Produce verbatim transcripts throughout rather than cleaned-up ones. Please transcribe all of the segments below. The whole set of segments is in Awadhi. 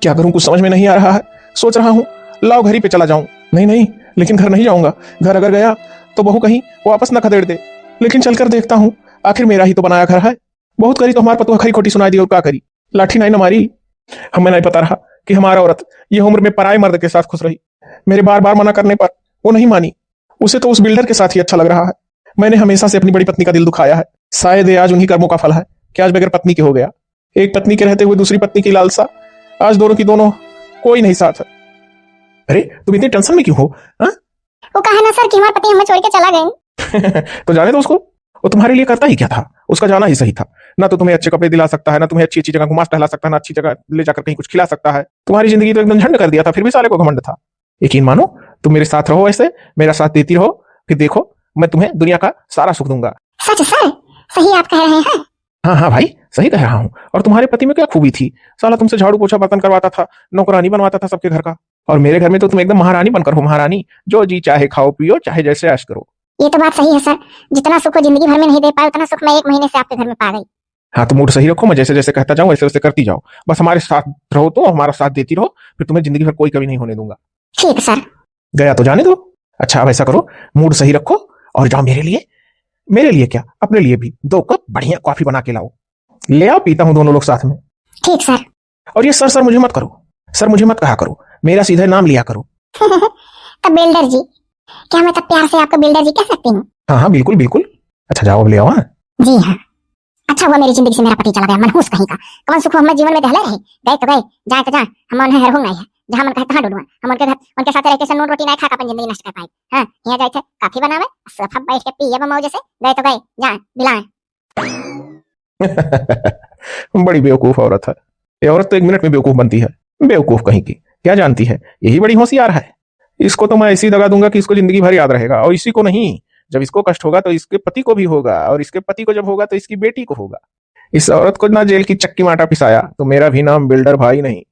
क्या करूं, कुछ समझ में नहीं आ रहा है। सोच रहा हूं, लाओ घर ही पे चला जाऊं। नहीं, नहीं, लेकिन घर नहीं जाऊंगा। घर अगर गया तो बहू कहीं वापस ना खदेड़ दे। लेकिन चलकर देखता हूं, आखिर मेरा ही तो बनाया घर है। बहुत करी तो हमार पतोह खरी खोटी सुनाई दी, और का करी? लाठी नाई न मारी। हमें नहीं पता रहा कि हमारा औरत यह उम्र में पराए मर्द के साथ खुश रही। मेरे बार बार मना करने पर वो नहीं मानी। उसे तो उस बिल्डर के साथ ही अच्छा लग रहा है। मैंने हमेशा से अपनी बड़ी पत्नी का दिल दुखाया है। शायद ये आज उन्हीं कर्मों का फल है कि आज बगैर पत्नी के हो गया। एक पत्नी के रहते हुए दूसरी पत्नी की लालसा आज दोनों की दोनों कोई नहीं साथ है। अरे, तुम इतनी टेंशन में क्यों हो, हाँ? वो कहा ना सर कि हमारे पति हमें छोड़ के चला गए। तो जाने दो उसको, वो तुम्हारे लिए करता ही क्या था? उसका जाना ही सही था। ना तो तुम्हें अच्छे कपड़े दिला सकता है, ना तुम्हें अच्छी अच्छी जगह घुमा टहला सकता है, ना अच्छी जगह ले जाकर कहीं कुछ खिला सकता है। तुम्हारी जिंदगी तो एकदम झंड कर दिया था, फिर भी साले को घमंड था। यकीन मानो, तुम मेरे साथ रहो ऐसे, मेरा साथ देती रहो, फिर देखो, मैं तुम्हें दुनिया का सारा सुख दूंगा। सच सर, सही आप कह रहे हैं। हाँ हाँ भाई, सही कह रहा हूँ। और तुम्हारे पति में क्या खूबी थी? साला तुमसे झाड़ू पोछा बर्तन करवाता था, नौकरानी बनवाता था सबके घर का। और मेरे घर में तो तुम एकदम महारानी बनकर हो, महारानी। जो जी चाहे खाओ पियो, चाहे जैसे ऐश करो। ये तो बात सही है सर, जितना सुख वो जिंदगी भर में नहीं दे पाए, उतना सुख मैं एक महीने से आपके घर में पा गई। हाँ, तो मूड सही रखो, मैं जैसे जैसे कहता जाऊँ वैसे वैसे करती जाओ। बस हमारे साथ रहो, तो हमारा साथ देती रहो, फिर तुम्हें जिंदगी भर कोई कमी नहीं होने दूंगा। ठीक सर। गया तो जाने दो। अच्छा, अब ऐसा करो, मूड सही रखो और जाओ मेरे लिए, मेरे लिए क्या, अपने लिए भी दो कप बढ़िया कॉफी बना के लाओ। ले आओ, पीता हूँ दोनों लोग साथ में। ठीक सर। और ये सर सर मुझे मत करो, सर मुझे मत कहा करो, मेरा सीधे नाम लिया करो। तब बिल्डर जी, क्या मैं तब प्यार से आपको बिल्डर जी कह सकती हूँ? हाँ हाँ, बिल्कुल बिल्कुल। अच्छा जाओ, अब ले आओ। हाँ। जी हाँ। अच्छा हुआ मेरी जिंदगी से मेरा पति चला गया, मनहूस कहीं का। कौन सुख वो हमें जीवन में दहले रहे? गए तो गए, जाए तो जाए, हम उन्हें हरहूँ नहीं है। जहाँ मन कहे तहाँ डोलुआ। हम उनके घर, उनके साथ रह के से नून रोटी नहीं खा के अपन जिंदगी नष्ट कर पाए। हाँ, यहाँ जाए थे कॉफी बनावे, सोफा बैठ के पिए मौज से। गए तो गए, जाए बिलाए। बड़ी बेवकूफ औरत है। ये औरत तो एक मिनट में बेवकूफ बनती है। बेवकूफ कहीं की, क्या जानती है, यही बड़ी होशियार है। इसको तो मैं ऐसी दगा दूंगा कि इसको जिंदगी भर याद रहेगा, और इसी को नहीं, जब इसको कष्ट होगा तो इसके पति को भी होगा, और इसके पति को जब होगा तो इसकी बेटी को होगा। इस औरत को ना जेल की चक्की में आटा पिसाया तो मेरा भी नाम बिल्डर भाई नहीं।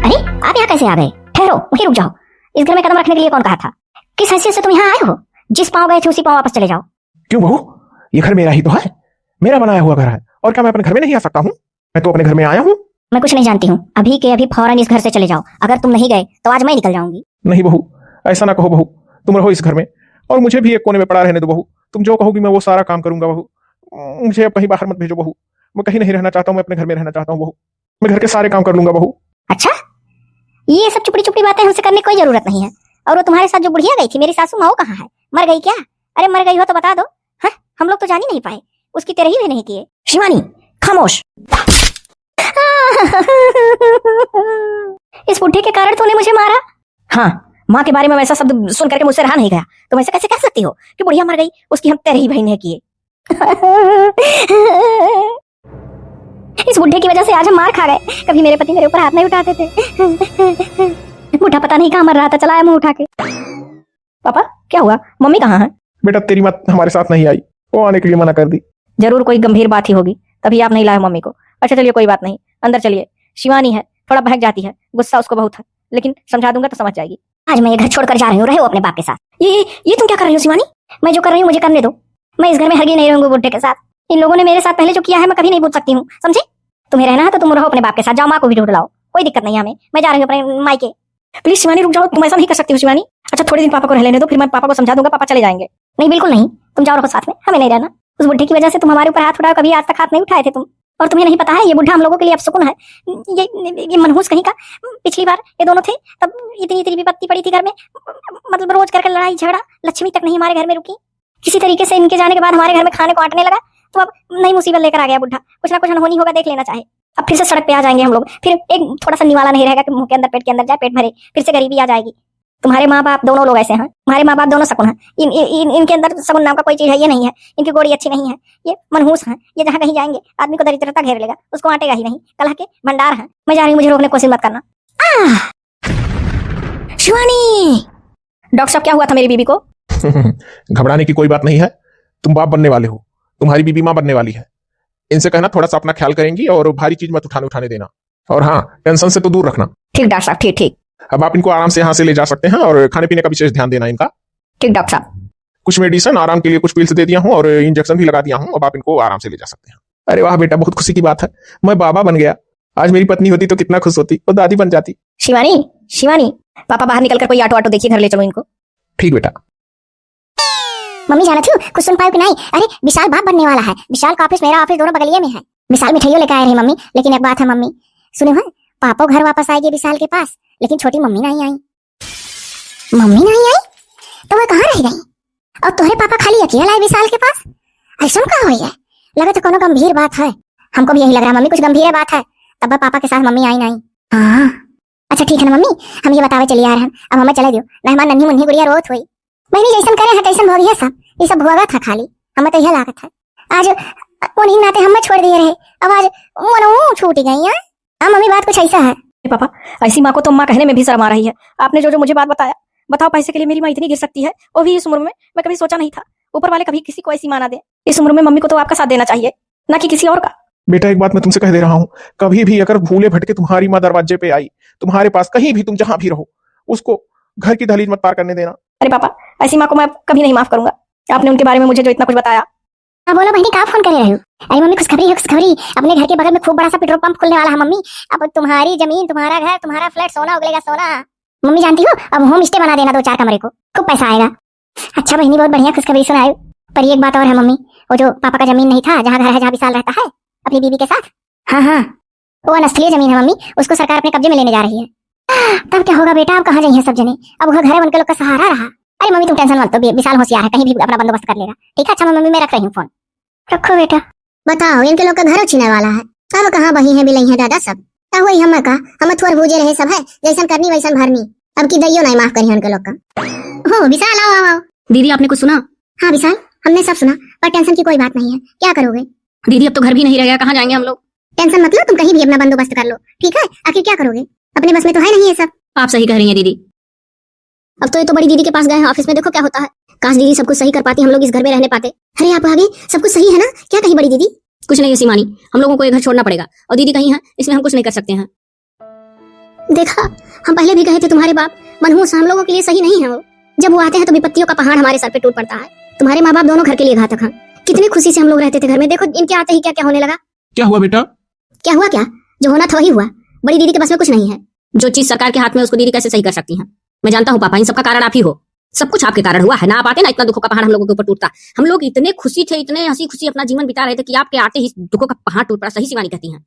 अरे, आप यहाँ कैसे आ गए? ठहरो, वहीं रुक जाओ। इस घर में कदम रखने के लिए कौन कहा था? किस हैसियत से तुम यहाँ आए हो? जिस पाँव गए थे उसी पाँव वापस चले जाओ। क्यों बहू, ये घर मेरा ही तो है, मेरा बनाया हुआ घर है, और क्या मैं अपने घर में नहीं आ सकता हूँ? मैं तो अपने घर में आया हूँ। मैं कुछ नहीं जानती हूँ, अभी के अभी फौरन इस घर से चले जाओ। अगर तुम नहीं गए तो आज मैं निकल जाऊंगी। नहीं बहू, ऐसा ना कहो बहू, तुम रहो इस घर में और मुझे भी एक कोने में पड़ा रहने दो बहू। तुम जो कहोगी मैं वो सारा काम करूंगा बहू। मुझे अब कहीं बाहर मत भेजो बहू, मैं कहीं नहीं रहना चाहता हूँ, मैं अपने घर में रहना चाहता हूँ बहू। मैं घर के सारे काम कर लूंगा बहू। अच्छा, ये सब चुपड़ी चुपड़ी बातें हमसे करने की कोई जरूरत नहीं है। और वो तुम्हारे साथ जो बुढ़िया गई थी, मेरी सासू माँ, वो कहाँ है? मर गई क्या? अरे मर गई हो तो बता दो। हाँ, हम लोग तो जान ही नहीं पाए, उसकी तेरही भी नहीं किए। शिवानी, खामोश। इस बुढ़े के कारण तूने मुझे मारा? हाँ, माँ के बारे में वैसा शब्द सुन करके मुझसे रहा नहीं गया। तुम ऐसे कैसे कह सकती हो कि बुढ़िया मर गई, उसकी हम तेरही भी नहीं किए। इस बुढ़े की वजह से आज हम मार खा गए। कभी मेरे पति मेरे ऊपर हाथ नहीं उठाते थे। बुढ़ा पता नहीं कहाँ मर रहा था, चला आया मुंह उठा के। पापा, क्या हुआ? मम्मी कहाँ है? बेटा, तेरी माँ हमारे साथ नहीं आई, वो आने के लिए मना कर दी। जरूर कोई गंभीर बात ही होगी, तभी आप नहीं लाए मम्मी को। अच्छा चलिए, कोई बात नहीं, अंदर चलिए। शिवानी है, थोड़ा बहक जाती है, गुस्सा उसको बहुत है, लेकिन समझा दूंगा तो समझ जाएगी। आज मैं ये घर छोड़कर जा रही हूँ, रहो अपने बाप के साथ। ये, ये, ये तुम क्या कर रही हो शिवानी? मैं जो कर रही हूँ मुझे करने दो। मैं इस घर में हरगिज नहीं रहूंगी बुढ़े के साथ। इन लोगों ने मेरे साथ पहले जो किया है मैं कभी नहीं भूल सकती हूँ, समझे? तुम्हें रहना है तो तुम रहो अपने बाप के साथ, जाओ माँ को भी ढूंढ लाओ, कोई दिक्कत नहीं है हमें। मैं जा रही हूँ अपने मायके। प्लीज शिवानी रुक जाओ, तुम ऐसा नहीं कर सकती हो शिवानी। अच्छा थोड़े दिन पापा को रह लेने दो, फिर मैं पापा को समझा दूंगा, पापा चले जाएंगे। नहीं बिल्कुल नहीं, तुम जाओ रहो साथ में, हमें नहीं रहना। उस बुढ़े की वजह से तुम हमारे ऊपर हाथ उठाओ, कभी आज तक हाथ नहीं उठाए थे तुम। और तुम्हें नहीं पता है ये बुढ़ा हम लोगों के लिए अपशकुन है। ये, ये मनहूस कहीं का। पिछली बार ये दोनों थे तब इतनी इतनी विपत्ति पड़ी थी घर में, मतलब रोज करके लड़ाई झगड़ा, लक्ष्मी तक नहीं हमारे घर में रुकी। किसी तरीके से इनके जाने के बाद हमारे घर में खाने को आटने लगा, तो अब नई मुसीबत लेकर आ गया बुढ़ा। कुछ ना कुछ अनहोनी होगा, देख लेना चाहे। अब फिर से सड़क पे आ जाएंगे हम लोग, फिर एक थोड़ा सा निवाला नहीं रहेगा कि मुंह के अंदर पेट के अंदर जाए, पेट भरे, फिर से गरीबी आ जाएगी। तुम्हारे माँ बाप दोनों लोग ऐसे हैं, तुम्हारे माँ बाप दोनों शकुन हैं। इन, इन, इन, इनके अंदर शगुन नाम का कोई चीज है ये नहीं है, इनकी गोड़ी अच्छी नहीं है, ये मनहूस हैं। ये जहाँ कहीं जाएंगे आदमी को दरिद्रता घेर लेगा, उसको आंटेगा ही नहीं। कलह के भंडार हैं। मैं जा रही हूँ, मुझे रोकने की कोशिश मत करना। आह! शिवानी! डॉक्टर साहब, क्या हुआ था मेरी बीबी को? घबराने की कोई बात नहीं है, तुम बाप बनने वाले हो, तुम्हारी बीबी माँ बनने वाली है। इनसे कहना थोड़ा सा अपना ख्याल करेंगी और भारी चीज मत उठाने उठाने देना। और हाँ, टेंशन से तो दूर रखना। ठीक डॉक्टर साहब, ठीक ठीक। अब आप इनको आराम से यहाँ से ले जा सकते हैं और खाने पीने का विशेष ध्यान देना इनका। ठीक डॉक्टर साहब। कुछ मेडिसिन आराम के लिए, कुछ पिल्स दे दिया हूँ और इंजेक्शन भी लगा दिया हूँ। अब आप इनको आराम से ले जा सकते हैं। अरे वाह बेटा, बहुत खुशी की बात है, मैं बाबा बन गया। आज मेरी पत्नी होती तो कितना खुश होती, वो दादी बन जाती। शिवानी, शिवानी, पापा बाहर निकल कर कोई ऑटो ऑटो देखिए, घर ले चलो इनको। ठीक बेटा। मम्मी, जानत हो, कुछ सुन पायो कि नहीं? अरे, विशाल बाप बनने वाला है। विशाल का ऑफिस, मेरा ऑफिस दोनों बगलिए में है। विशाल मिठाइयों लेकर आए रहे मम्मी, लेकिन एक बात है मम्मी, सुनो है, पापो घर वापस आएगी विशाल के पास, लेकिन छोटी मम्मी नहीं आई। मम्मी नहीं आई तो वह कहाँ रह गई? और तोहरे पापा खाली अकेला आए विशाल के पास? ऐसा का हो गया? लगे तो कोनो गंभीर बात है। हमको भी यही लग रहा है मम्मी, कुछ गंभीर बात है, तब पापा के साथ मम्मी आई नहीं। हाँ, अच्छा ठीक है ना मम्मी, हम ये बतावे चलिए आ रहे हैं, अब हमें चले दियो, मेहमान नन्ही मुन्ही गुड़िया रोत हुई। बहनी जैसन करे है तैसन भोगी है सब, ये सब भोगत है खाली, हमें तो यह लागत है। आज उन्हीं नाते हमें छोड़ दिए रहे, अब आज वो छूट गई है। हाँ मम्मी, बात कुछ ऐसा है। अरे पापा, ऐसी माँ को तो माँ कहने में भी शर्मा रही है। आपने जो जो मुझे बात बताया, बताओ, पैसे के लिए मेरी माँ इतनी गिर सकती है, वो भी इस उम्र में। मैं कभी सोचा नहीं था, ऊपर वाले कभी किसी को ऐसी माँ ना दे। इस उम्र में मम्मी को तो आपका साथ देना चाहिए, ना कि किसी और का। बेटा, एक बात मैं तुमसे कह दे रहा हूँ, कभी भी अगर भूले भटके तुम्हारी माँ दरवाजे पे आई, तुम्हारे पास कहीं भी, तुम जहाँ भी रहो, उसको घर की दहलीज मत पार करने देना। अरे पापा, ऐसी माँ को मैं कभी नहीं माफ करूंगा। आपने उनके बारे में मुझे जो इतना कुछ बताया। हाँ बोलो बहनी, का फोन करे रहे हो? अरे मम्मी, खुशखबरी है, खुशखबरी। अपने घर के बगल में खूब बड़ा सा पेट्रोल पंप खुलने वाला है मम्मी। अब तुम्हारी जमीन, तुम्हारा घर, तुम्हारा फ्लैट, सोना उगलेगा सोना। मम्मी जानती हो, अब होम स्टे बना देना दो चार कमरे को, खूब पैसा आएगा। अच्छा बहनी, बहुत बढ़िया खुशखबरी सुनाए। पर एक बात और है मम्मी, वो जो पापा का जमीन नहीं था, जहाँ घर है, जहाँ विशाल रहता है अपनी बीवी के साथ, हाँ हाँ, वो अनस्थलीय जमीन है मम्मी, उसको सरकार अपने कब्जे में लेने जा रही है। तब क्या होगा बेटा, अब कहाँ जाइए सब जने? अब वह घर है, उनके लोग का सहारा रहा। अरे मम्मी, तुम टेंशन मत लो, बे-, विशाल होशियार है, कहीं भी अपना बंदोबस्त कर लेगा। ठीक है, अच्छा मम्मी, मैं रख रही हूँ फोन। रखो बेटा। बताओ, इनके लोग का घरों छीने वाला है, अब कहाँ बही है बिलई है दादा सब। का हुई हमें का, हम थोर भूजे रहे सब है, जैसन करनी वैसन भरनी। अब की दैयो नहीं माफ करी उनके लोग का। हो विशाल, आओ आओ आओ। दीदी, आपने कुछ सुना? हाँ विशाल, हमने सब सुना, पर टेंशन की कोई बात नहीं है। क्या करोगे? दीदी, अब तो घर भी नहीं रह गया, कहाँ जाएंगे हम लोग? टेंशन मत लो, तुम कहीं भी अपना बंदोबस्त कर लो, ठीक है? आखिर क्या करोगे, अपने बस में तो है नहीं ये सब। आप सही कह रही हैं दीदी। अब तो ये तो बड़ी दीदी के पास गए हैं ऑफिस में, देखो क्या होता है। काश दीदी सब कुछ सही कर पाती, हम लोग इस घर में रहने पाते। अरे आप आ गई, सब कुछ सही है ना? क्या कही बड़ी दीदी? कुछ नहीं है शिवानी, हम लोगों को ये घर छोड़ना पड़ेगा और दीदी कहीं है, इसमें हम कुछ नहीं कर सकते हैं। देखा, हम पहले भी कहे थे तुम्हारे बाप मनहूस हम लोगों के लिए सही नहीं है वो। जब वो आते हैं तो विपत्तियों का पहाड़ हमारे सर पे टूट पड़ता है। तुम्हारे माँ बाप दोनों घर के लिए घातक हैं। कितनी खुशी से हम लोग रहते थे घर में, देखो इनके आते ही क्या क्या होने लगा। क्या हुआ बेटा? क्या हुआ क्या? जो होना था वही हुआ। बड़ी दीदी के बस में कुछ नहीं है। जो चीज सरकार के हाथ में है, उसको दीदी कैसे सही कर सकती हैं? मैं जानता हूँ पापा, इन सबका कारण आप ही हो। सब कुछ आपके कारण हुआ है। ना आप आते ना इतना दुखों का पहाड़ हम लोगों के ऊपर टूटता। हम लोग इतने खुशी थे, इतने हंसी खुशी अपना जीवन बिता रहे थे कि आपके आते ही दुखों का पहाड़ टूट पड़ा। सही शिवानी कहती हैं।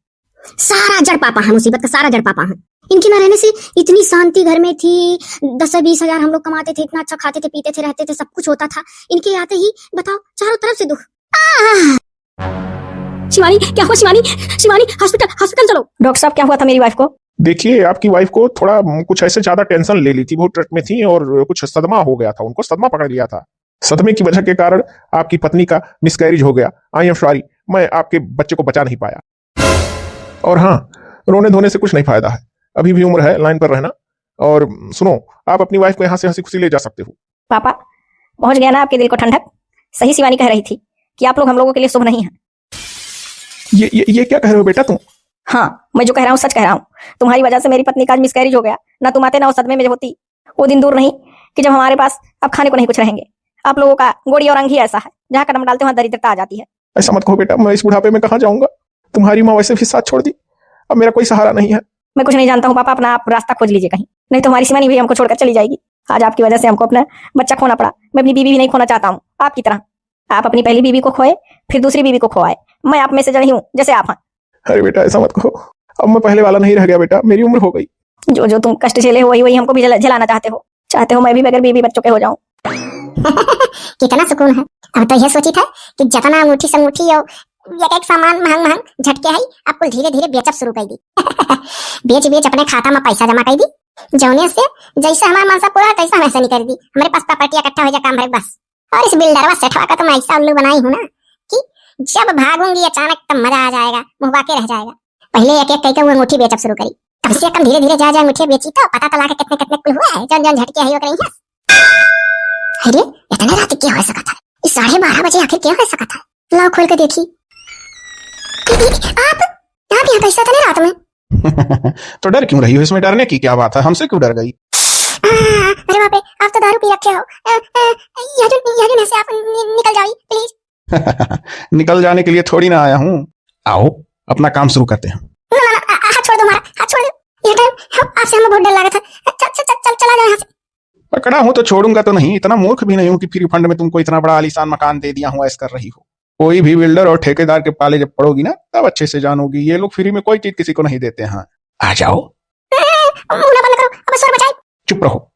सारा जड़ पापा है, मुसीबत का सारा जड़ पापा है। इनके ना रहने से इतनी शांति घर में थी। दस से बीस हजार हम लोग कमाते थे, इतना अच्छा खाते थे, पीते थे, रहते थे, सब कुछ होता था। इनके आते ही बताओ, चारों तरफ से दुख। आह! शिवानी, क्या हुआ शिवानी? शिवानी, हॉस्पिटल, हॉस्पिटल चलो। डॉक्टर साहब, क्या हुआ था मेरी वाइफ को? देखिए, आपकी वाइफ को थोड़ा, म, कुछ ऐसे ज्यादा टेंशन ले ली थी, बहुत ट्रट में थी और कुछ सदमा हो गया था, उनको सदमा पकड़ लिया था। सदमे की वजह के कारण आपकी पत्नी का मिसकैरेज हो गया। I am sorry, मैं आपके बच्चे को बचा नहीं पाया। और हाँ, रोने धोने से कुछ नहीं फायदा है, अभी भी उम्र है लाइन पर रहना। और सुनो, आप अपनी वाइफ को यहाँ से हंसी खुशी ले जा सकते हो। पापा, पहुंच गया ना आपके दिल को ठंडक? सही शिवानी कह रही थी कि आप लोग हम लोगों के लिए शुभ नहीं हैं। ये, ये, ये क्या कह रहे हो बेटा तुम? हाँ, मैं जो कह रहा हूँ सच कह रहा हूँ। तुम्हारी वजह से मेरी पत्नी का आज मिसकैरेज हो गया। ना तुम आते ना उस सदमे में जो होती। वो दिन दूर नहीं कि जब हमारे पास अब खाने को नहीं कुछ रहेंगे। आप लोगों का गोड़ी और रंग ही ऐसा है, जहाँ कदम डालते हो वहाँ दरिद्रता आ जाती है। ऐसा मत कहो बेटा, मैं इस बुढ़ापे में कहाँ जाऊंगा? तुम्हारी माँ वैसे भी साथ छोड़ दी, अब मेरा कोई सहारा नहीं है। मैं कुछ नहीं जानता हूँ पापा, अपना आप रास्ता खोज लीजिए कहीं, नहीं तो हमारी शिवानी भी हमको छोड़कर चली जाएगी। आज आपकी वजह से हमको अपना बच्चा खोना पड़ा। मैं अपनी बीवी भी नहीं खोना चाहता हूँ आपकी तरह। आप अपनी पहली बीवी को खोए, फिर दूसरी बीवी को खोए। मैं आप में से नहीं हूँ जैसे आप हैं। अरे बेटा, ऐसा मत कहो, अब मैं पहले वाला नहीं रह गया बेटा, मेरी उम्र हो गई। जो जो तुम कष्ट झेले हो, वही वही हमको भी झेला-, झेलाना चाहते हो। चाहते हो मैं भी बगैर बीवी बच्चों के हो जाऊं। कितना सुकून है। अब तो यह सोची था कि जतना अंगूठी संगूठी और एक एक सामान महंग महंग झटके है, अब कुल धीरे धीरे बेचब शुरू कर दी। बेच बेच अपने खाता में पैसा जमा कर दी, जौने से जैसे हमारा मनसा पूरा तैसा हमें से निकाल दी। हमारे पास प्रॉपर्टी इकट्ठा हो जाए, काम भरे बस। और इस बिल्डरवा सेठवा का तो मैं ऐसा उल्लू बनाई हूँ ना कि जब भागूंगी अचानक तब मजा आ जाएगा, मुँह बाके रह जाएगा। पहले एक एक करके वो अंगूठी बेचब शुरू करी, कम से कम धीरे धीरे जा जा अंगूठी बेची तो पता तो लागे कितने कितने कुल हुआ है, जौन जौन झटके है वो करी है। अरे, इतने रात के हो सकता है? इस साढ़े बारह बजे आखिर क्या हो सकता है? लाओ खोल के देखी। आप, आप यहाँ कैसे इतने रात में? तो डर क्यों रही हो? इसमें डरने की क्या बात है? हमसे क्यों डर गई? आ, अरे बाप रे, आप तो दारू पी रखे हो। अ, अ, याजुन, याजुन यहाँ से आप नि-, निकल जाओ, प्लीज। निकल जाने के लिए थोड़ी ना आया हूँ। आओ, अपना काम शुरू करते हैं। ना, ना, ना, आ, आ, हाथ बहुत डर लागत है। चल, चल, चल, चल, चला जाए यहाँ से। पकड़ा हूँ तो छोड़ूंगा तो नहीं, इतना मूर्ख भी नहीं हूँ कि फ्री फंड में तुमको इतना बड़ा आलीशान मकान दे दिया हूँ, ऐश कर रही हो। कोई भी बिल्डर और ठेकेदार के पाले जब पड़ोगी ना, तब अच्छे से जानोगी। ये लोग फ्री में कोई चीज किसी को नहीं देते हैं। आ जाओ। मुंह ना बंद करो, अब शोर मचाई। चुप रहो,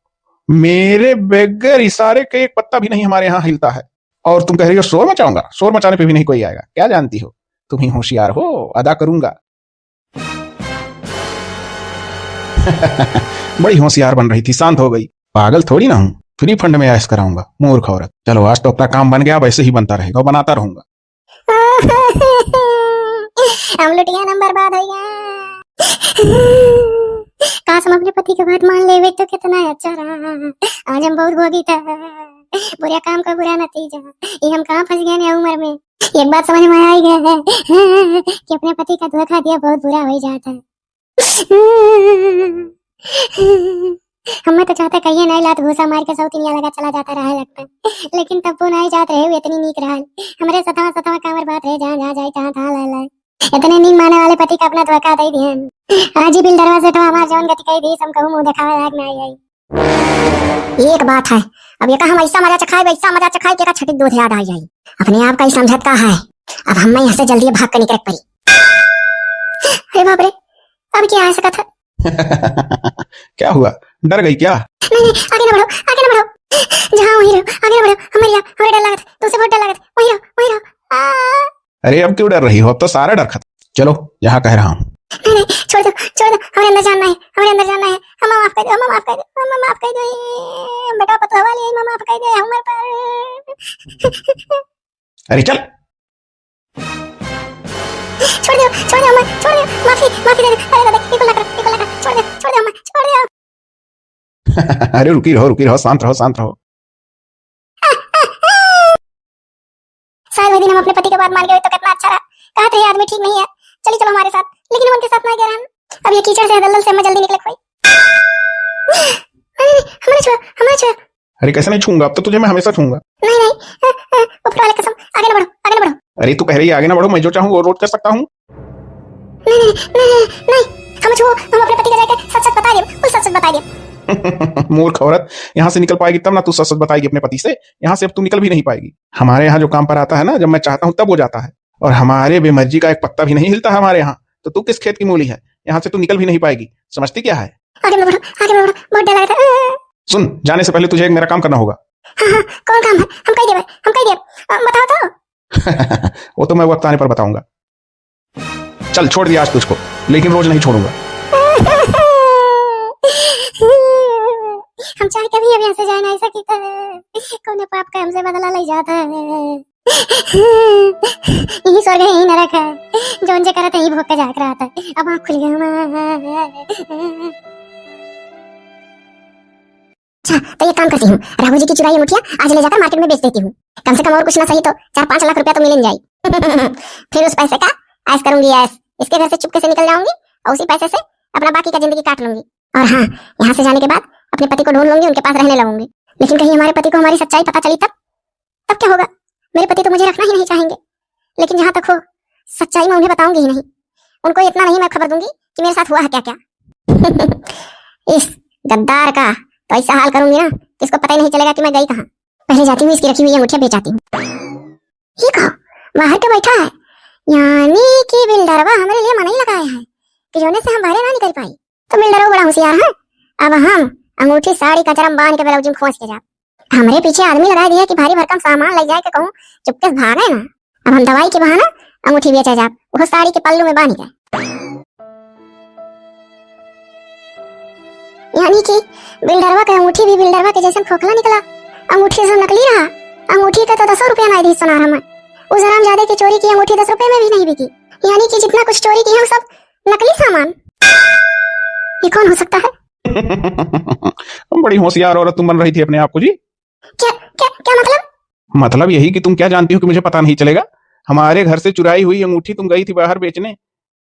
मेरे बगैर इशारे के एक पत्ता भी नहीं हमारे यहाँ हिलता है। और तुम कह रही हो शोर मचाऊंगा? शोर मचाने पे भी नहीं कोई आएगा। क्या जानती हो, तुम ही होशियार हो, अदा करूंगा। बड़ी होशियार बन रही थी, शांत हो गई। पागल थोड़ी ना हूँ, फ्री फंड में ऐश कराऊंगा, मूर्ख औरत। चलो, आज तो अपना काम बन गया, वैसे ही बनता रहेगा और बनाता रहूंगा। हम लुटिया नंबर बाद हो गया। काश हम अपने पति के बात मान लेवे तो कितना अच्छा रहा। आज हम बहुत भोगी था, बुरा काम का बुरा नतीजा। ये हम कहाँ फंस गए हैं उम्र में। एक बात समझ में आई गया है कि अपने पति का धोखा दिया बहुत बुरा हो जाता है। हमें तो चाहते कहिए नहीं लात घूसा मार के सौतिनिया लगा चला जाता रहा लगता, लेकिन तब वो नहीं जात रहे, वो इतनी नीक रहल। हमरे सतवा सतवा कांवर बात रहे, जहाँ जहाँ जाए तहाँ तहाँ ले ले। इतने नीक माने वाले पति का अपना धोखा दे दिहन। आज ही बिल दरवाजे तो हमार जौन गति कही दी, हम कहूँ मुँह दिखावे लायक नहीं आई। एक बात है, अब ये का हम ऐसा मजा चखाए, ऐसा मजा चखाए कि का छटिक दूध याद आ जाई। अपने आप का ही समझत का है, अब हमें यहाँ से जल्दी भाग के निकल पड़ी। अरे बाप रे, अब क्या आ सकत है? क्या हुआ, डर गई क्या? नहीं, नहीं, आगे ना बढ़ो, आगे ना बढ़ो। जहाँ वहीं रहो, आगे ना बढ़ो। हमारे यहाँ, हमें डर लागत, तुमसे बहुत डर लागत। वहीं रहो, वहीं रहो। आ। अरे, अब क्यों डर रही हो? अब तो सारा डर खत्म। चलो, जहाँ कह रहा हूँ। नहीं, नहीं, छोड़ दो, छोड़ दो, हमें अंदर जाना है, हमें अंदर जाना है। हमें माफ कर दो, हमें माफ कर दो, हमें माफ कर दो। ये बेटा पतोह वाली है, हमें माफ कर दो, हमारे पर। अरे चल। छोड़ दो, छोड़ दो, अम्मा, छोड़ दो, माफी, माफी दे दो। अरे दादा, बिल्कुल ना करो, बिल्कुल ना करो, छोड़ दो, छोड़ दो, अम्मा, छोड़ दो। अरे रुकी रहो, रुकी रहो, शांत रहो, शांत रहो। शायद वो दिन हम अपने पति के बात मान गए तो कितना अच्छा रहा। कहा थे आदमी ठीक नहीं है, चली चलो हमारे साथ, लेकिन हम उनके साथ ना गए हम। अब ये कीचड़ से दलदल से हमें जल्दी निकले कोई। नहीं, नहीं, हमारे छुआ, हमारे छुआ। अरे कैसे नहीं छूऊंगा, अब तो तुझे मैं हमेशा छूऊंगा। नहीं, नहीं, अ, अ, ऊपर वाले कसम, आगे ना बढ़ो, आगे ना बढ़ो। अरे तू कह रही है आगे ना बढ़ो, मैं जो चाहूँ वो रोज कर सकता हूँ। नहीं, नहीं, नहीं, नहीं, नहीं, हम छुओ, हम अपने पति का जाके सच सच बता दे, कुल सच सच बता दे। मूर्ख औरत, यहाँ से निकल पाएगी तब ना तू सच सच बताएगी अपने पति से। यहाँ से अब तू निकल भी नहीं पाएगी। हमारे यहाँ जो काम पर आता है ना, जब मैं चाहता हूँ तब वो जाता है, और हमारे बेमर्जी का एक पत्ता भी नहीं हिलता हमारे यहाँ। तो तू किस खेत की मूली है? यहाँ से तू निकल भी नहीं पाएगी। समझती क्या है? आगे मत बढ़ो, आगे मत बढ़ो, बहुत डर लग रहा है। सुन, जाने से पहले तुझे एक मेरा काम करना होगा। हाँ, हाँ, कौन काम है? हम कह देबे, हम कह देब। अ, बताओ तो। वो तो मैं वक्त आने पर बताऊंगा। चल, छोड़ दिया आज तुझको, लेकिन रोज नहीं छोड़ूंगा। हम चाहे कभी अब यहाँ से जाए नहीं सकी था। कौन पाप का हमसे बदला ले जाता है? यही स्वर्ग है, यही नरक है। जौन जे करत है, यही भोग के जाके रहत है। अब आँख खुल गया हमार। अच्छा, तो ये काम करती हूँ, राघव जी की चुराई अंगूठिया आज ले जाकर मार्केट में बेच देती हूँ। कम से कम और कुछ ना सही तो चार पाँच लाख रुपया तो मिल जाए। फिर उस पैसे का ऐश करूंगी, ऐश। इसके घर से चुपके से निकल जाऊंगी और उसी पैसे से अपना बाकी का जिंदगी काट लूंगी। और हाँ, यहाँ से जाने के बाद अपने पति को ढूंढ लूंगी, उनके पास रहने लगूंगी। लेकिन कहीं हमारे पति को हमारी सच्चाई पता चली तब? तब क्या होगा? मेरे पति तो मुझे रखना ही नहीं चाहेंगे, लेकिन जहाँ तक हो, सच्चाई मैं उन्हें बताऊंगी ही नहीं। उनको इतना नहीं मैं खबर दूंगी कि मेरे साथ हुआ है क्या क्या। इस गद्दार का तो ऐसा हाल करूंगी ना कि इसको पता ही नहीं चलेगा कि मैं गई कहाँ। पहले जाती हूँ, इसकी रखी हुई अंगूठिया बेच आती हूँ। ये का बाहर के बैठा है, यानी कि बिल्डरवा हमरे लिए मनई लगाया है कि जोने से हम बाहरे ना निकल पाई। तो बिल्डरवा बड़ा होशियार है। अब हम अंगूठी साड़ी कचरा में बांध के ब्लाउज में खोस के जाब। हमरे पीछे आदमी लगा दिया कि भारी भरकम सामान ले जाए के कहूँ, चुपके से भागे ना। अब हम दवाई के बहाना अंगूठी बेचे जाब, वो साड़ी के पल्लू में बांध के। यानी कि बिल्डरवा के अंगूठी भी बिल्डरवा के जैसन खोखला निकला। अंगूठी सब नकली रहा। अंगूठी के तो दसों रुपया नाई दी सोनार हमें। उस हरामजादे की चोरी की अंगूठी दस रुपए में भी नहीं बिकी। यानी कि जितना कुछ चोरी की है, वो सब नकली सामान। ये कौन हो सकता है? बड़ी होशियार औरत तुम बन रही थी अपने आप को जी। क्या, क्या, क्या मतलब? मतलब यही कि तुम क्या जानती हो कि मुझे पता नहीं चलेगा? हमारे घर से चुराई हुई अंगूठी तुम गई थी बाहर बेचने,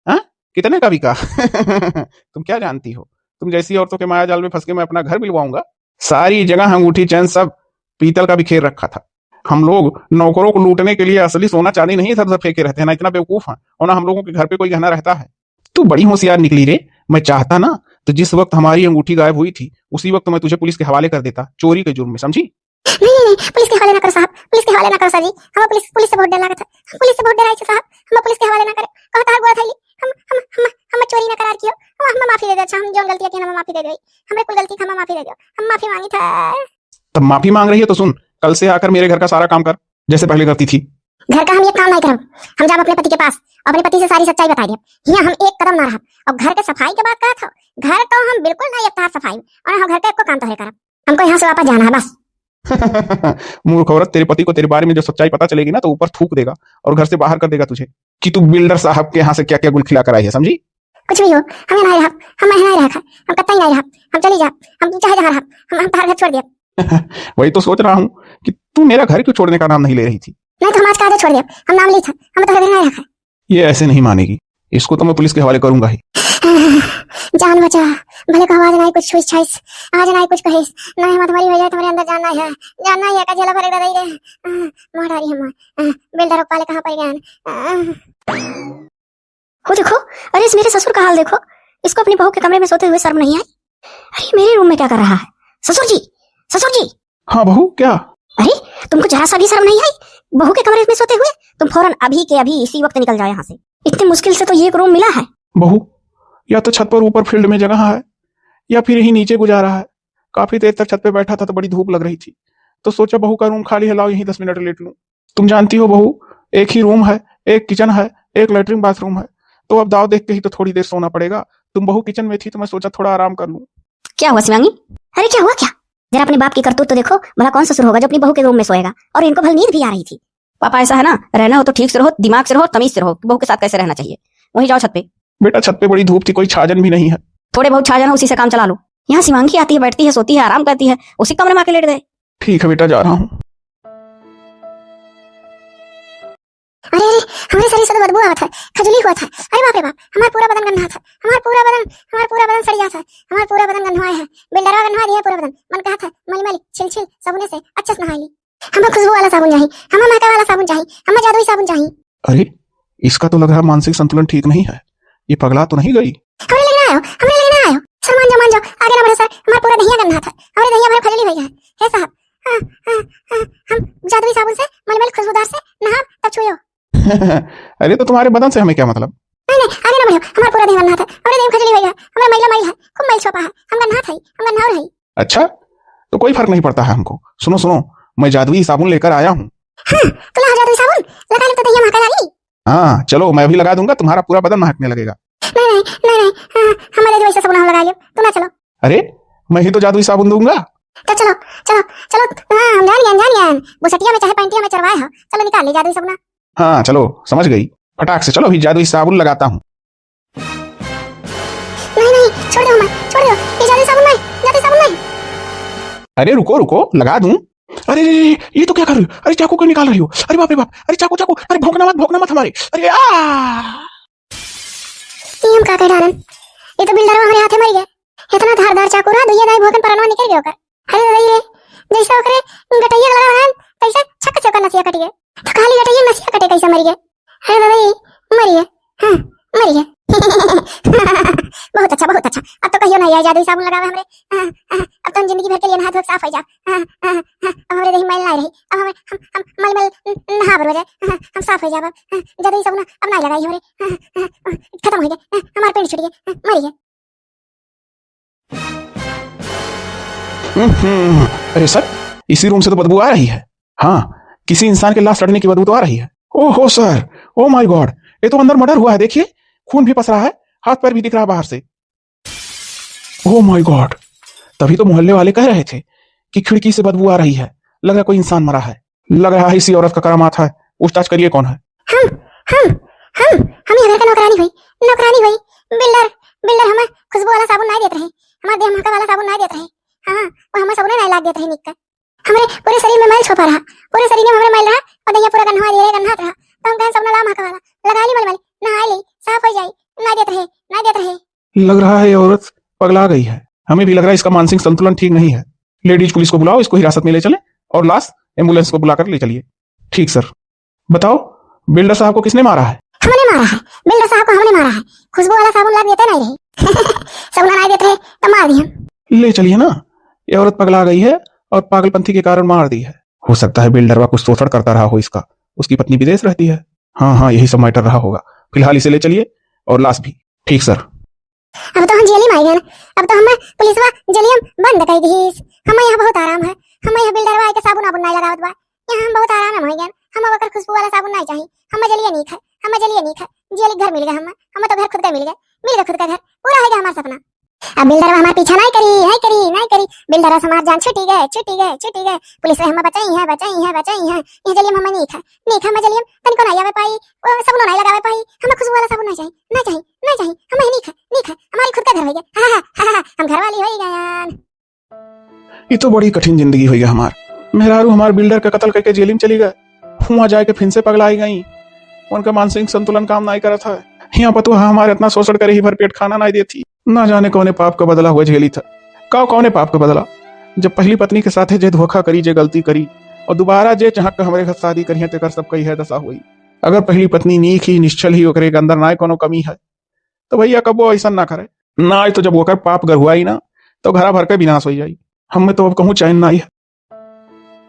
हाँ? कितने का बिका? तुम क्या जानती हो? तुम जैसी औरतों के माया जाल में फंस के मैं अपना घर बिलवाऊंगा? सारी जगह अंगूठी चैन सब पीतल का बिखेर रखा था। हम लोग नौकरों को लूटने के लिए असली सोना चांदी नहीं इधर उधर फेंके रहते हैं, ना इतना बेवकूफ हैं, और ना हम लोगों के घर पे कोई गहना रहता है। तू बड़ी होशियार निकली रे। मैं चाहता ना तो जिस वक्त हमारी अंगूठी गायब हुई थी, उसी वक्त मैं तुझे पुलिस के हवाले कर देता, चोरी के जुर्म में, समझी? नहीं, नहीं, नहीं, पुलिस के हवाले ना करो साहब, पुलिस के हवाले ना करो सर जी। हमें पुलिस, पुलिस से बहुत डर लागत है, पुलिस से बहुत डर आई साहब, हमें पुलिस के हवाले ना करे। कहो तार गोड़ धइली, हम, हम, हम, हम चोरी ना करार कियो, हम, हम माफी दे दे। अच्छा, हम जौन गलती की, हम माफी दे दे, हमरे कुल गलती की हम माफी दे दो, हम माफी मांगी था। तब माफी मांग रही है तो सुन, कल से आकर मेरे घर का सारा काम कर, जैसे पहले करती थी। घर का हम एक काम नहीं करब, हम जाब अपने पति के पास, अपने पति से सारी सच्चाई बताई देब। हियां हम एक कदम ना रहब। और घर के सफाई के बात कहत हो, घर तो हम बिल्कुल नहीं एकतार सफाई, और हम घर का एको काम तोहरे करब। हमको यहाँ से वापस जाना है बस। मूर्ख औरत, तेरे पति को तेरे बारे में जो सच्चाई पता चलेगी ना, तो ऊपर थूक देगा और घर से बाहर कर देगा तुझे, कि तू बिल्डर साहब के यहाँ से क्या क्या गुल खिला कर आई है, समझी? कुछ भी हो, हम यहाँ नहीं रहब, हम यहाँ नहीं रहब, हम कतई नहीं रहब, हम चली जाब, हम चाहे जहाँ रहब, हम, हम तोहार घर छोड़ देब। वही तो सोच रहा हूँ कि तू मेरा घर क्यों छोड़ने का नाम नहीं ले रही थी। नहीं तो हम आज का आजे छोड़ देब, हम नाम ली था, हम तोहरे घर नहीं रहब। ये ऐसे नहीं मानेगी, इसको तो मैं पुलिस के हवाले करूंगा ही। जान बचा, भले को आवाज नहीं कुछ छुइस छाइस, आज नहीं कुछ कहिस, नहीं हम तुम्हारी हो जाए, तुम्हारे अंदर जान नहीं है, जान नहीं है, का झेला भरे दे रे। मोह डारी हम, बिल्डर पाले कहाँ पर गए? हो देखो, अरे इस मेरे ससुर का हाल देखो, इसको अपनी बहू के कमरे में सोते हुए शर्म नहीं आई? अरे मेरे रूम में क्या कर रहा है? ससुर जी, ससुर जी। हाँ बहू, क्या? अरे तुमको जरा सा भी शर्म नहीं आई? बहू के कमरे में सोते हुए? तुम फौरन अभी के अभी इसी वक्त निकल जाओ यहाँ से। इतनी मुश्किल से तो ये एक रूम मिला है। बहू, या तो छत पर ऊपर फील्ड में जगह है या फिर यही नीचे गुजारा है। काफी देर तक छत पे बैठा था तो बड़ी धूप लग रही थी, तो सोचा बहू का रूम खाली है, लाओ यहीं दस मिनट लेट लूं। तुम जानती हो बहू, एक ही रूम है, एक किचन है, एक लेटरिन बाथरूम है, तो अब दाव देख के ही तो थोड़ी देर सोना पड़ेगा। तुम बहू किचन में थी तो मैं सोचा थोड़ा आराम कर लूं। क्या हुआ शिवांगी? अरे क्या हुआ क्या? जरा अपने बाप की करतूत तो देखो, भला कौन ससुर होगा जो अपनी बहू के रूम में सोएगा? और इनको भल नींद भी आ रही थी। पापा ऐसा है ना, रहना हो तो ठीक से रहो, दिमाग से रहो, तमीज से रहो कि बहू के साथ कैसे रहना चाहिए। वहीं जाओ छत पे। बेटा छत पे बड़ी धूप थी, कोई छाजन भी नहीं है। थोड़े बहुत छाजन हो उसी से काम चला लो। यहाँ शिवांगी आती है, बैठती है, सोती है, आराम करती है, उसी कमरे में आके लेट गए। ठीक है बेटा, जा रहा हूँ। अरे अरे, हमरे शरीर से तो बदबू आवत है, खजुली हुआ था। अरे बाप रे बाप, हमार पूरा बदन गंधात है, हमार पूरा बदन, हमार पूरा बदन सड़ियात है, हमार पूरा बदन गंधवाए है। बिल्डरवा गंधवा दिया है पूरा बदन। मन कहत है मल मल छिल छिल सबुने से अच्छे से नहाई ली। हमें खुशबू वाला साबुन चाही, हमें महका वाला साबुन चाही, हमें जादुई साबुन चाही। अरे, इसका तो लग रहा है मानसिक संतुलन ठीक नहीं है, ये पगला तो नहीं गई? हमरे लगे ना आयो, हमरे लगे ना आयो। सर मान जाओ, मान जाओ, आगे ना बढ़ो सर, हमार पूरा दहिया गंधात है, हमरे दहिया भरे खजुली हुई है। हे साहब, हाँ, हाँ, हाँ, हम जादुई साबुन से मलमल खुशबूदार से नहाब तब छुयो। अरे तो तुम्हारे बदन से हमें क्या मतलब? नहीं, नहीं, आगे ना बढ़ो, हमार पूरा दहिया गंधात है, हमरे दहिया खजुली हुई है, हमरे मैला मैल है, खूब मैल छोपा है, हम गंधात है, हम गंधाउर है। अच्छा, तो कोई फर्क नहीं पड़ता है हमको। सुनो, सुनो, मैं जादुई साबुन लेकर आया हूँ। हाँ, तो ला जादुई साबुन, लगा ले तो दहिया महका जाई। हाँ, चलो, मैं अभी लगा दूंगा, तुम्हारा पूरा बदन महकने लगेगा। नहीं, नहीं, नहीं, नहीं, हाँ, हमारे जो ऐसा साबुन हम लगा लियो, तुम ना चलो। अरे, मैं ही तो जादुई साबुन दूंगा। तो चलो, चलो, चलो, हाँ, हम जान गए, हम जान गए। बुसटिया में चाहे पैंटिया में चरवाए हो, चलो निकाल ले जादुई साबुन। हाँ, चलो, समझ गई। फटाक से चलो, अभी जादुई साबुन लगाता हूँ। नहीं, नहीं, छोड़ दो हमें, छोड़ दो। ये जादुई साबुन नहीं, जादुई साबुन नहीं। अरे रुको, रुको, लगा दूं। अरे, अरे, अरे, ये तो क्या कर रही हो? अरे चाकू क्यों निकाल रही हो? अरे बाप रे बाप, अरे चाकू, चाकू, अरे भोंकना मत, भोंकना मत हमारे। अरे आ! ये हम का कह डारन? ये तो बिल्डरवा हमरे हाथे मर गया। इतना धारदार चाकू रहा, दुइये दाई भोंकन परनवा निकल गया ओकर। अरे दादा रे, जैसे ओकरे गटैया लगा रहन, तैसे छक से ओकर नसिया कट गया। तो खाली गटैया नसिया कटे कैसे मर गया? अरे दादा रे, मर गया। हाँ, मर गया। बहुत अच्छा, बहुत अच्छा। अब तो कहियो नहीं आए जादुई साबुन लगावे हमरे। हाँ, हाँ, अब तो हम जिंदगी भर के लिए नहा धो के साफ हो जा। हाँ, हाँ, हाँ, अब हमरे देह में मैल नहीं रही। अब हमें, हम, हम मल मल न-, नहा बरो जाए। हाँ, हम साफ हो जाब। हाँ, जादुई साबुन अब नहीं लगाई हमरे। हाँ, हाँ, हाँ, खत्म हो गया। हाँ, हमार पेट छूट गया। हाँ, मर गया। हम्म, अरे सर, इसी रूम से तो बदबू आ रही है। हाँ, किसी इंसान के लाश सड़ने की बदबू तो आ रही है। ओहो सर, ओ माय गॉड, ये तो अंदर मर्डर हुआ है, देखिए, खून भी पसरा है, हाथ पैर भी दिख रहा है बाहर से। ओ माय गॉड, तभी तो मोहल्ले वाले कह रहे थे कि खिड़की से बदबू आ रही है, लग रहा कोई इंसान मरा है। लग रहा है इसी औरत का करामात है। पूछताछ करिए कौन है। हम, हम, हम, हम ये घर का नौकरानी हुई, नौकरानी हुई। बिल्डर, बिल्डर हमें खुशबू वाला साबुन नहीं देत रहे, हमारे देह महका वाला साबुन नहीं देत रहे। हाँ, वो हमें साबुन नहीं लाग देत रहे निक का। हमरे पूरे शरीर में मैल छोपा रहा, पूरे शरीर में हमरे मैल रहा और दहिया पूरा गन्हवा दिए रहे, गन्हात रहा। तो हम कहें साबुन ला महका वाला, लगा ली मलमल, नहा ली, साफ हो जाई, नहीं देत रहे, नहीं देत रहे। लग रहा है ये औरत पगला गई है। हमें भी लग रहा है इसका मानसिक संतुलन ठीक नहीं है। लेडीज पुलिस को बुलाओ, इसको हिरासत में ले चलें और लाश एम्बुलेंस को बुलाकर ले चलिए। ठीक सर। बताओ, बिल्डर साहब को किसने मारा है? हमने मारा है, बिल्डर साहब को हमने मारा है। खुशबू वाला साबुन ला देते नहीं रहे। साबुन ला नहीं देते रहे, ले चलिए ना, ये औरत पगला गई है और पागलपंथी के कारण मार दी है। हो सकता है बिल्डरवा कुछ शोषण करता रहा हो इसका, उसकी पत्नी विदेश रहती है। हाँ हाँ, यही सब मैटर रहा होगा। फिलहाल इसे ले चलिए और लाश भी। ठीक सर। अब तो हम जेली में आइ गए ना। अब तो हम पुलिसवा जेलियम बंद कर दीस। हम यहाँ बहुत आराम है। हम यहाँ बिल्डरवा आके साबुन आबुन नहीं लगावत बा। यहाँ हम बहुत आराम में हो गए। हम अब ओकर खुशबू वाला साबुन नहीं चाहिए। हम जेलिए नहीं खाए, हम जेलिए नहीं खाए। जेली घर मिल गए हम, हम तो घर खुद का मिल गए, मिल गए खुद का घर। पूरा हो गया हमारा सपना। अब बिल्डरवा हमार पीछा नहीं करी, नहीं करी, नहीं करी। बिल्डरवा से हमार जान छुटी गए, छुटी गए, छुटी गए। पुलिस से हम बचाई है, बचाई है, बचाई है। ये जेलियम हम नहीं खाए, नहीं खाए, हम जेलियम तनिको नहीं आवे पाई, ओ, साबुन नहीं लगावे पाई। हम खुशबू वाला साबुन नहीं चाहिए, नहीं चाहिए, नहीं चाहिए। हम नहीं खाए, नहीं खाए। हमारी खुद का घर हो गया। हाँ हाँ हाँ हाँ, हम घर वाली हो गए। ये तो बड़ी कठिन जिंदगी हुई है हमार। मेहरारू हमार बिल्डर का कत्ल करके जेल में चली गए। हुआ जाके फिर से पगलाई गई। उनका मानसिक संतुलन काम नहीं करत है। हियाँ पतोह हमार इतना शोषण करे ही भर पेट खाना नहीं देती। ना जाने कौने पाप का बदला हुआ झेली था। का कौने पाप का बदला? जब पहली पत्नी के साथे जे धोखा करी, जे गलती करी, और दोबारा जे चाहत के हमरे घर शादी करिहे, तेकर सब कई है दशा हुई। अगर पहली पत्नी नीक ही, निश्छल ही, ओकरे के अंदर ना कोनो कमी है, तो भैया कबो ऐसा ना करे। ना आए तो जब ओकर पाप गरुआई ना, तो घरा भर के विनाश हो जाई। हमें तो अब कहूँ चैन ना आई है।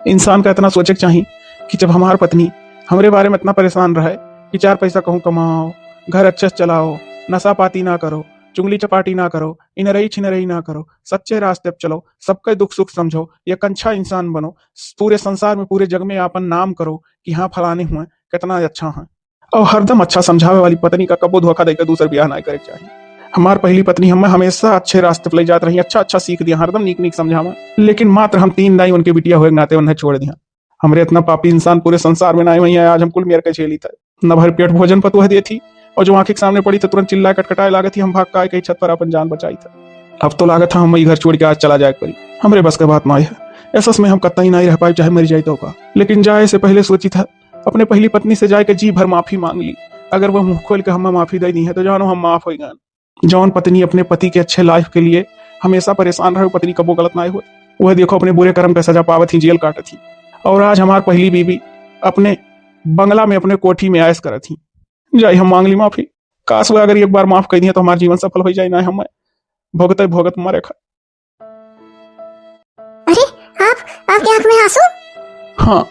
इंसान का इतना सोचे के चाही कि जब हमार पत्नी हमरे बारे में इतना परेशान रहे कि चार पैसा कहूँ कमाओ, घर अच्छे से चलाओ, नशा पाती ना करो, चुंगली चपाटी ना करो, इनरई छिनरई ना करो, सच्चे रास्ते पे चलो, सबके दुख सुख समझो, एक अच्छा इंसान बनो, पूरे संसार में, पूरे जग में आपन नाम करो कि हाँ, फलाने हुए, कितना अच्छा है। और हरदम अच्छा समझावे वाली पत्नी का कबो धोखा देके दूसर बियाह ना करे के चाही। हमार पहली पत्नी हमें हमेशा अच्छे रास्ते पे ले जात रही, अच्छा अच्छा सीख दिया, हरदम नीक नीक समझावा। लेकिन मात्र हम तीन दाई उनके बिटिया हुए के नाते उन्हें छोड़ दिया। हमरे इतना पापी इंसान पूरे संसार में ना हुई है, आज हम कुल मेर के झेली था। न भर पेट भोजन पतोह देती, और जो आंखें के सामने पड़ी तो तुरंत चिल्लाए कटकटाए लागत ही, हम भाग के आए कहीं छत पर अपन जान बचाई था। अब तो लागत है हम ई घर छोड़ के आज चला जाए पड़ी। हमरे बस के बात ना है, ऐसा में हम कतई नहीं रह पाए, चाहे मर जाए तो का। लेकिन जाए से पहले सोची था, अपने पहली पत्नी से जाए के जी भर माफी मांग ली। अगर वह मुंह खोल के हमें माफी दे दी है तो जानो हम माफ हो गए। जौन पत्नी अपने पति के अच्छे लाइफ के लिए हमेशा परेशान रहे, पत्नी कबो गलत ना हो। वह देखो अपने बुरे कर्म का सजा पावत ही, जेल काटत ही। और आज हमार पहली बीबी अपने बंगला में, अपने कोठी में ऐश करत ही। जाई हम मांग ली माफी। काश वह अगर एक बार माफ कर दिया तो हमार जीवन सफल हो जाए, ना हम भोगते भोगत मरे खा। अरे, आप, आपके आंख में आंसू? हाँ,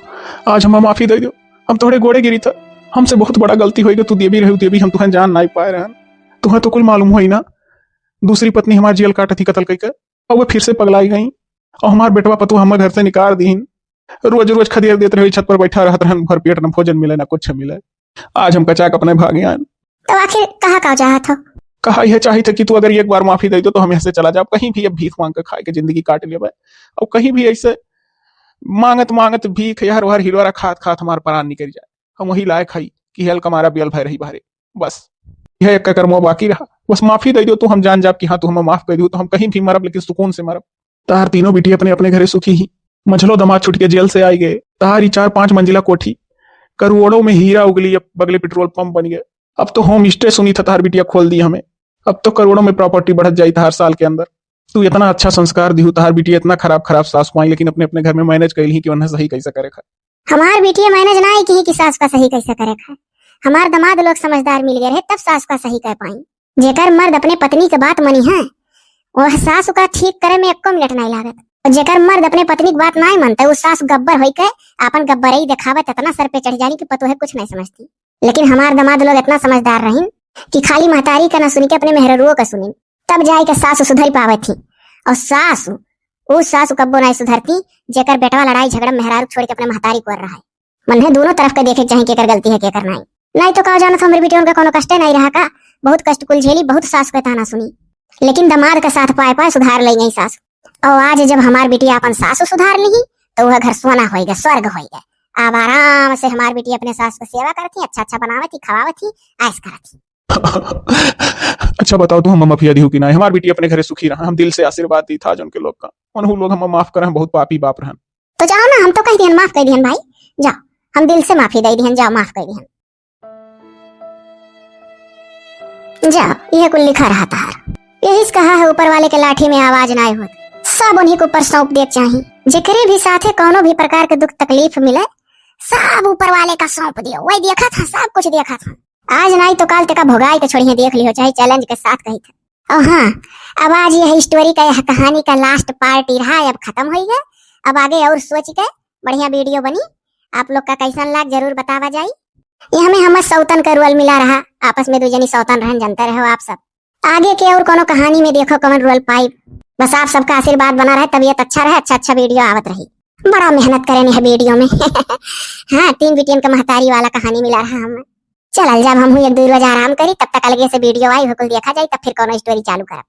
आज हमें माफी दे दो। हम तोहरे गोड़े गिरी था। हमसे बहुत बड़ा गलती होई गई, तू देवी रहे, देवी, हम तुहें जान नहीं पाए रहन। तुहें तो कुल मालूम होई ना, दूसरी पत्नी हमार जेल काटत ही कत्ल कइके, और वो फिर से पगलाई गई, और हमार बेटवा पतोह हमें घर से निकाल दीन। रोज रोज खदेड़ देत रहे, छत पर बैठा रहत रहन, भर पेट न भोजन मिले, न कुछ मिले। आज हम कचाक अपने भागे आन। तो आखिर कहा का चाहत हो? कहा यह चाहित है कि तू अगर एक बार माफी दे दो तो हम यहाँ से चला जाब, कहीं भी अब भीख मांग के खाए के जिंदगी काट लेबे, और कहीं भी ऐसे मांगत मांगत भीख, यहर वहर हिलोरा खात खात हमार प्राण निकल जाए, हम वही लायक हई कि हेल कमारा बियल भय रही बाहरे। बस यह एक कर्मो बाकी रहा, बस माफी दे दो तो हम जान जाब कि हाँ, तू हमें माफ कर दो, तो हम कहीं भी मरब लेकिन सुकून से मरब। तहार तीनों बिटिया अपने अपने घरे सुखी ही। मझलो दमाद छूट के जेल से आई गए। तहार ई चार पांच मंजिला कोठी करोड़ों में हीरा उगली, अब बगले पेट्रोल पंप बन गए। अब तो होम स्टे सुनी था तहार बिटिया खोल दी हमें। अब तो करोड़ों में प्रॉपर्टी बढ़त जाई तहार साल के अंदर। तू इतना अच्छा संस्कार दिहू, तहार बिटिया इतना खराब खराब सास पाई, लेकिन अपने अपने घर में मैनेज कैली कि उन्हें सही कैसे करे खा। हमार बिटिया मैनेज ना आई कि, कि सास का सही कैसे करे खा। हमार दमाद लोग समझदार मिल गए रहे तब सास का सही कह पाई। जेकर मर्द अपने पत्नी के बात मनी है, वह सास का ठीक करे में एको मिनट नहीं लागत। और जेकर मर्द अपने पत्नी के बात नहीं मानते, वो सास गब्बर होई के आपन गब्बरई दिखावे, इतना सर पे चढ़ जानी कि पतोहे कुछ नहीं समझती। लेकिन हमार दमाद लोग इतना समझदार रहीन कि खाली महतारी का ना सुनी के अपने मेहररुओ का सुनी, तब जाए के सास सुधर पावे थी। और सास, वो सास कब्बो नहीं सुधरती जेकर बेटवा लड़ाई झगड़ा मेहरारू छोड़ के अपने महतारी को रहा है। मन है दोनों तरफ के देखे के चाही केकर गलती है केकर नहीं। नहीं तो का जानत हमरे बिटिया उनका कोनो कष्टे नहीं रहा का, बहुत कष्ट कुल झेली, बहुत सास के ताना सुनी, लेकिन दमाद के साथ पाए पाए सुधार ले गई सास। और आज जब हमार बिटिया अपन सास सुधार ली तो वह घर सोना होई गए, स्वर्ग होई गए। अब आराम से हमार बिटिया अपने सास को सेवा करत ही, अच्छा अच्छा बनावत ही, खवावत ही, ऐश करत ही। अच्छा बताओ तू हम माफिया दिहू कि नहीं? हमार बिटिया अपने घरे सुखी रहा, हम दिल से आशीर्वाद दी था आज उनके लोग का, उन्हों लोग हम माफ करा, बहुत पापी बाप रहन। तो जाओ ना, हम तो कह दिहन, माफ कर दिहन भाई, जाओ, हम दिल से माफी दे दिहन, जाओ माफ कर दिहन। जाओ, यह कुल लिखा रहा तहार। यही से कहा है ऊपर वाले के लाठी में आवाज ना होत, सब उन्हीं के ऊपर सौंप देत चाही। जेकरे भी साथे कोनो भी प्रकार के दुख तकलीफ मिले, सब ऊपर वाले का सौंप दियो, वही देखत है, सब कुछ देखत है। आज नाई तो काल तेका भोगाई के छोड़िए, देख लियो, चाहे चैलेंज के साथ कही था। और हाँ, अब आज यह story का, यह कहानी का last part ही रहा, अब खतम होइ गए। अब आगे और सोचि के बढ़िया video बनी, आप लोग का कैसन लाग जरूर बतावा जाई। यह में हमर सौतन का role मिला रहा, आपस में दुइ जनी सौतन रहन, जनते रहो आप सब। आगे के और कोनो कहानी में देखो कवन role पाई। बस आप सबका आशीर्वाद बना रहे, तबीयत अच्छा रहे, अच्छा अच्छा video आवत रही। बड़ा मेहनत करेन है video में। हाँ, तीन बिटियन का महतारी वाला कहानी मिला रहा हमें। चलल जाब हमहू एक दुइ रोज आराम करी, तब तक अलगे से video आई, हो कुल देखा जाई, तब फिर कोनो story चालू करब।